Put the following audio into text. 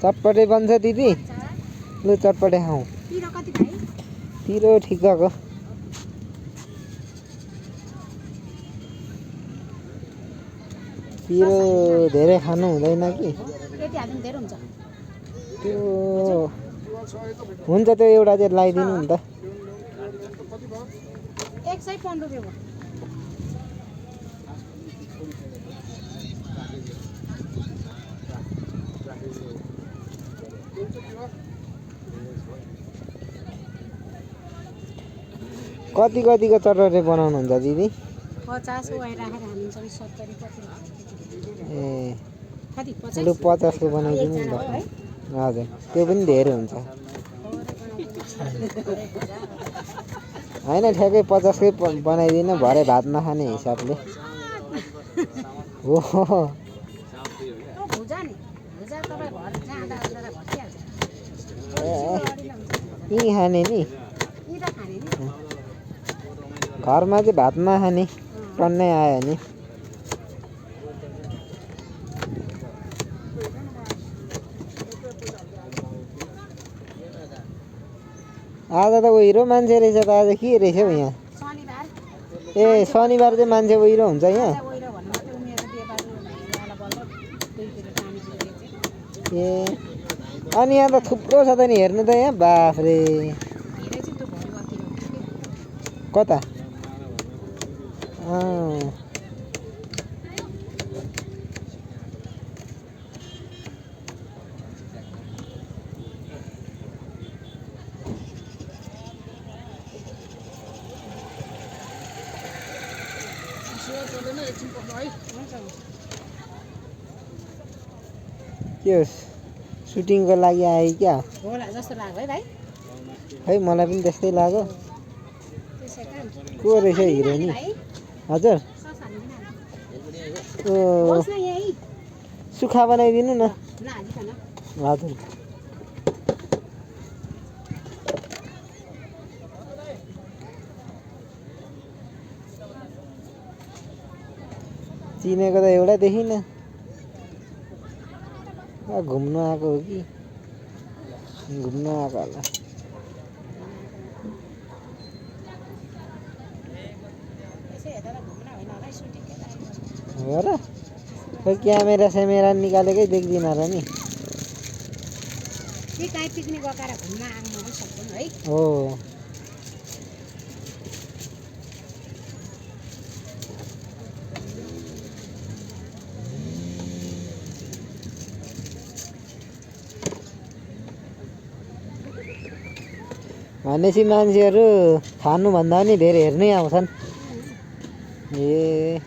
चटपटे बन्छ दिदी लु चटपटे खाऊ पिरो कति भाइ पिरो ठिक्कको पिरो धेरै खानु हुँदैन कि यति हाल्नु धेरै हुन्छ त्यो हुन्छ त्यो एउटा चाहिँ लगाइदिनु नि त 115 रुपैयाँ भयो कतिको चटपटे बनाउनुहुन्छ दिदी 50 को राखेर हालिन्छ 70 कति ए कति लु 50 को बनाइदिनु नि त हजुर त्यो पनि धेरै हुन्छ होइन ठ्याक्कै 50 कै बनाइदिनु भरे भात नखाने हिसाबले हो भुजा नि भुजा तपाईँ घर जाँदा ओर्दा भसिहाल्छ यी खाने नि यी त खाने नि घरमा चाहिँ भात नखाने टन्नै आयो नि आज त उहिरो मान्छे रहेछ त आज के रहेछ हौ यहाँ शनिबार ए शनिबार चाहिँ मान्छे उहिरो हुन्छ यहाँ ओइरो भन्नु मात्रै उनीहरू व्यापारी याला बल्ल 2 किलो पानी दिएको ए अनि यहाँ त थुप्रो छ त नि हेर्नु त यहाँ बाफरे धेरै चाहिँ त्यो भरि कति हो कता के हो सुटिङको लागि आयो क्या होला जस्तो लाग्यो है भाइ खै मलाई पनि त्यस्तै लाग्यो त्यसै कारण को रहेछ हिरोनी हजुर ओ बस्न यही सुक्खा बनाइदिनु न नहालिकन हजुर चिनेको त एउटा देखिनँ घुम्न आएको हो कि घुम्न आएको होला यसै हेर्दा त घुम्न होइन होला सुटिङ के लागि हो र खै क्यामेरा सेमेरा निकालेकै देख्दिनँ र नि के काहीँ पिकनिक गएर घुम्न आउनु पनि सक्छौँ है हो भनेपछि मान्छेहरू खानुभन्दा पनि धेरै हेर्नै आउँछन् ए